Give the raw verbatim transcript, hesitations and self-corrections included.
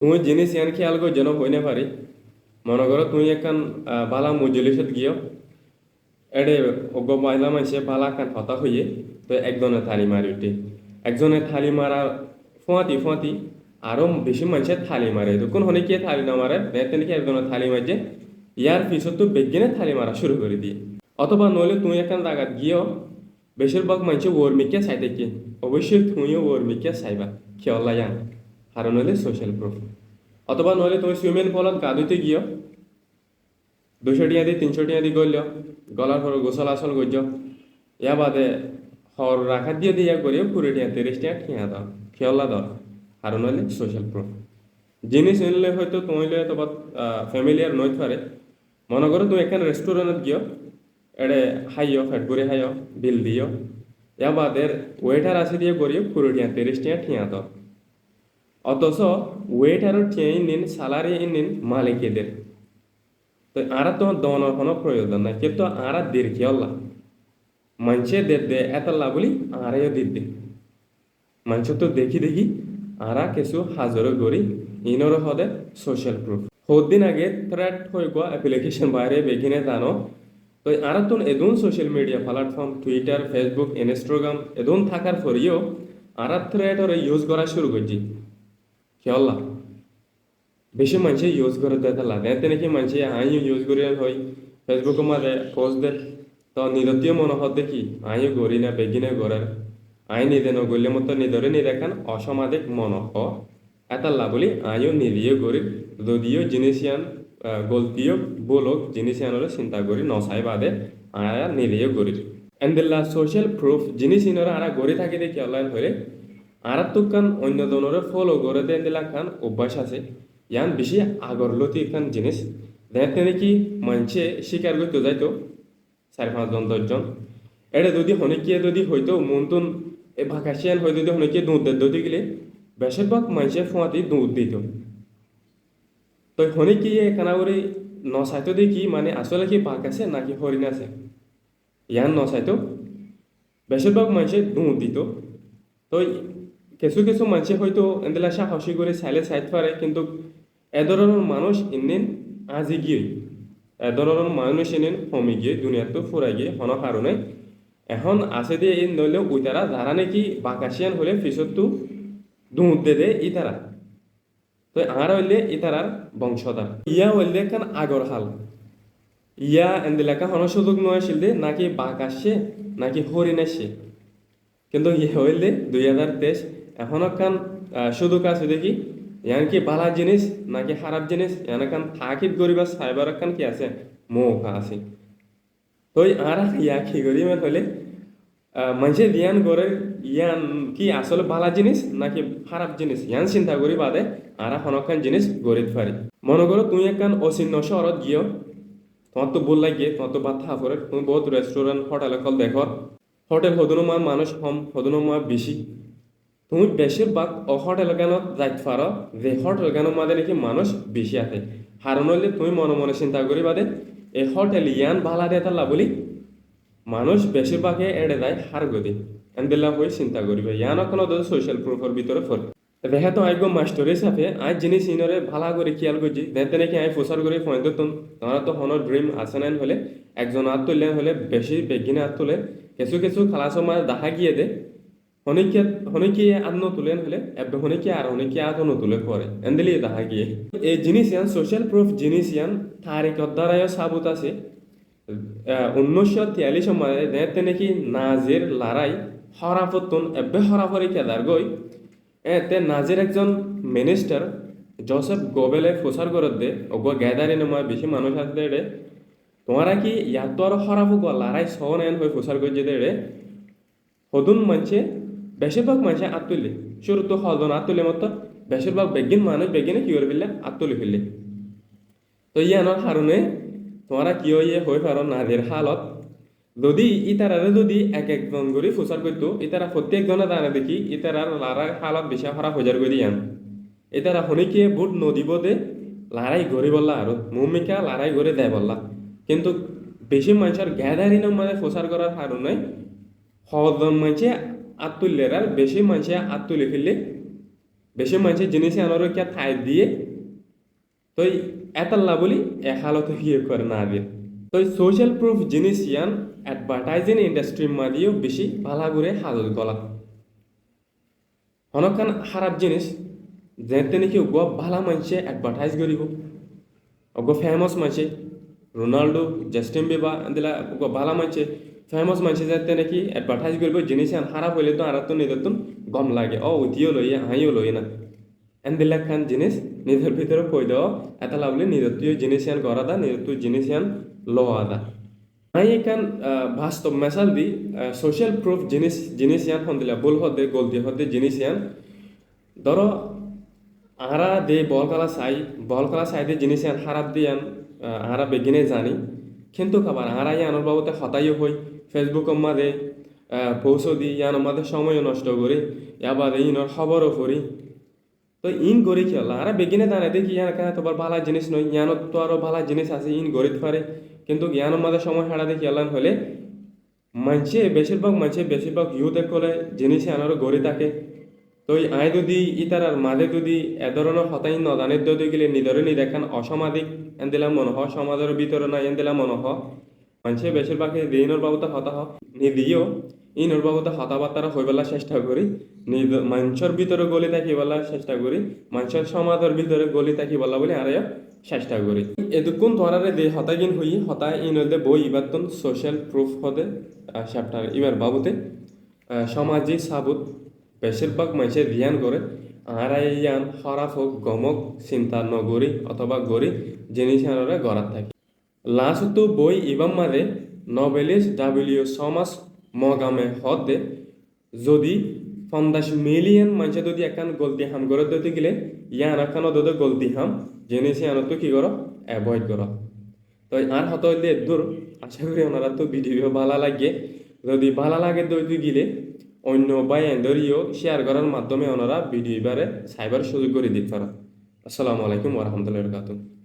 Tuñí jinis yián kéyal goijjó né hoi no fari. Mone goró tuñí ekkán, ah, bála mojolísot giyó. Éçe uggúa maila maincé bála ekkán hotá hoiyé, toi ekzone tali mari uiththé. Ekzone tali mara fúañti fúañti aró bicí maincé tali mare. Tokkún honíkka tali no mare, zeéñtte néki ekzone tali maijjé, yar fisóttu beggúne tali mara cúru gorí diyé. Otóba noóile tuñí ekkán zagat giyó, becír bák maincé uormikká sai táikke, oboiccí tuñíyo uormikká saiba. Kiyólla yián? Haron óilde social proof. Otóba noóile tuñí swimming poolot gaa dúite giyó, duicó thiañ di, tincó thiañ di góilló, gólar fore gusól asól goijjó, yá bade hoor rakát diyé de yá goríyo kuri thiañ, tiríc thiañ thiañ dór. Kiyólla dór? Haron óilde social proof. Jinis iín loi hoito tuñí loi otóba, ah, familiar noóit fare. Mone goró tuñí ekkán restaurant ot giyó, éçe háiyo, fet búri háiyo, bill diyó. Yá bade waiter asé de yá goríyo kuri thiañ, tiríc thiañ thiañ dór. Otóso waiter or thiañ innín, salary innín malike der. Toi añárattú donor honó proyozon nái, kintu añára dir kiyólla? Maincé der de étolla buli añárayo dir de. Maincóttu dekí dekí añára kessú házoró gorí, iínoré hoó de social proof. Hoddin age thread hoi uggúa application baáre beggúne zano. Toi añárattún edún social media platform, Twitter, Facebook, Instagram edún tákar foreyó añára thread ore use gorá cúru goijjí. Kiyólla? Bicí maincé use goré de étolla. Zeéñtte néki maincé aññí use gorí hoi, Facebook or mazé post der. Toi nizottú mone hoó de ki, aññí gorí na, beggúne gorér. Aññí nize no goillé mottor nizoré nize ekkán osamazik mone hoó. Étolla buli aññíyo nizeyo gorír. Zodiyo jinis yián, ah, golti ók, búl ók, jinis yiánoré sinta gorí no sai bade añára nizeyo gorír. Endilla social proof jinis iínoré añára gorí táki de kiyólla hoilé, añárattú ekkán oinno zonoré follow goré de endilla ekkán obbác asé. Yián bicí agor lóti ekkán jinis. Zeéñtte néki maincé cíkar goitto zaito, sair fañs zon, doc zon. Éçe zodi honíkkiye zodi hoitó, muúntun e bakaccé yián hoi zodi honíkkiye duñr de dóti gilé, becír bák maincé fúañti duñr dito. Toi honíkkiye ekkán gorí no saitó de ki, mane asóle ki bakaccé náki hórin asé, yián no saitó. Becír bák maincé duñr dito. Toi kessú kessú maincé hoito endilla cáhocí gorí sailé sait fare, kintu e dóronor manúic innín azi giyói, e dóronor manúic innín homi giyói, duniyattú furai giyói, honó harone. Ehón asé de in noóile uitará zará néki bakaccé yián hoilé fisóttu duñr de de ítara. Toi añára óilde ítarar bongsódar. Yá óilde ekkán agor hál. Yá endilla ekkán honó cúzuk no accíl de, náki bak accé, náki hórin accé. Kintu yá óilde dui házar teic, ehón ekkán, ah, cúzuk asé de ki, yián ki bála jinis náki háraf jinis, yián ekkán taakid goríbar saibar ekkán ki asé, mouka asé. Toi añára yá ki gorí mane hoilé, ah, maincé ziyán gorér, yián ki asóle bála jinis náki háraf jinis, yián sinta gorí bade añára honókkán jinis gorít fari. Mone goró tuñí ekkán osinno cóorot giyó, tuáñrtu búk laiggé, tuáñrtu bát há forer, tuñí boóut restaurant, hotel ókkol dekór. Hotel hodún mazé manúic hom, hodún mazé bicí. Tuñí becír bák ó hotel gánot zait faro, ze hotel gánor mazé náki manúic bicí asé. Haron óilde tuñí mone mone sinta goríba de, e hotel yián bála de étolla buli manúic becír báke éçe zai hár goi de. Endilla hoi sinta goríba. Yián ekkán de social proof or bútore fore. Zehétu aññí eggúa mastor hísafe aññí jinis iínoré bála gorí kéyal goijjí. Zeéñtte náki aññí fusár gorí fuaindóttun, tuáñrattú honó dream asé né hoilé, ekzone át tuille hoilé, bicí beggúne át tule, kessú kessú kelasor mazé dahá giyé de, honíkka, honíkka át no tule hoilé, ebbe honíkka ar honíkka át no tule fore. Endilla dahá giyé. E jinis yián, social proof jinis yián, tarikor dárayó sabut asé. Eh, unnúiccó tiyallicor mazé zeéñtte náki Nazir larái hórafottún ebbe hórafor ói zargói. Éte Nazir ekzon minister Joseph Goebbels e fusár gorér de, eggúa gathering or mazé bicí manúic asé de éçe, tuáñra ki yattú aró hóraf eggúa larái soó né hoi fusár goijjé de éçe. Hodún maincé, becír bák maincé át tuille. Cúruttu hozon át tuille mottor, becír bák beggín manúic beggíne ki gorí féille, át tuli féille. Toi yíanor harone tuáñra ki óiye hoi faro Nazir hálot. Zodi ítararé zodi ek ekzon gorí fusár goittó, ítara fottí ekzone zane de ki, ítarar larái hálot bicí hóraf ói zargói de yían. Ítara honíkkiye bút nodibó de larái goríbolla aró, muúmika larái gorí zaibolla. Kintu bicí maincór gathering or mazé fusár gorár harone hozon maincé át tuille ar bicí maincé át tuli féille, Bicí maincé jiníc yíanoré kiyá thair diyé, toi étalla bóli e hálot híyé gorí no diyé. Toi social proof jiníc yían advertising industry mazé yó bicí bála gorí házot gola. Honókkan háraf jiníc, zeéñtte néki uggúa bála maincé advertise goríbou, uggúa famous maincé, Ronaldo, Justin Bieber, endilla uggúa bála maincé, famous maincé zeéñtte néki advertise goríbou, jiníc yían háraf óile tó añáráttu nizottún gom lage, ó, uti yó loiyé, aññí yó loiyé na. Endilla ekkán jiníc nizor bútore foida ó, étalla bóli nizottú yó jiníc yían gorá dá, nizottú jiníc yían lowa dá. Aññí ekkán, ah, bastob mesal di, ah, social proof jiníc, jiníc yían hondilla búl hoó de, golti hoó de jiníc yían. Dóro, añára de bol kéla sai, bol kéla sai de jiníc yían háraf de yían, ah, añára beggúne zani. Kintu abar añára yíanor babute hotá yó hoi, Facebook or mazé, ah, post ó di, yíanor mazé cómoi yó nocto gorí, yá bade yínor hóbor ó fori. Toi ín gorí kiyólla? Añára beggúne zani de ki yían ekkán tobar bála jiníc no, yíanottú aró bála jiníc asé, ín gorít fare. Kintu yíanor mazé cómoi háçai de kiyólla hoilé, maincé, becir bák maincé, becir bák youth ókkole jiníc yíanoré gorí táke. Toi aññí zodi ítarar mazé zodi e dóronor hotá ín no zani de óigile nizoré nize ekkán osamajik endilla mone hoó, somajor bútore nai endilla mone hoó. Maincé becir báke ze ínor babute hotá hoó, nize yó ínor babute hotábattára hoibálla cesta gorí, nize maincór bútore góli tákibálla cesta gorí, maincór somajor bútore góli tákibálla bóli añára yó cesta gorí. Edukkún tuáñrare ze hotágin hoiyí, hotá ín óilde boi ibáttun social proof hoó de, ah, chapter ibár babute, ah, somaji sabut, becir bák maincé ziyán goré, añára yían háraf ók, gom ók, sinta no gorí otóba gorí jiníc yíanoré gorát táki. Last ottu boi ibár mazé novelist W Thomas Mogame hoó de, zodi fonzaic million maincé zodi ekkán golti ham goré de óigile, yían ekkán ódde golti ham, jiníc yíanottú ki goró, avoid goró. Toi añár hotá óilde eddúr, acá gorí onaráttu video bála lage, zodi bála lage de óigile, oinno bái aindóre yó share gorár maddome onara video ibáre saibár suzuk gorí di faro. Assalamu alaikum wa rahmatullahi wa barakatuhu.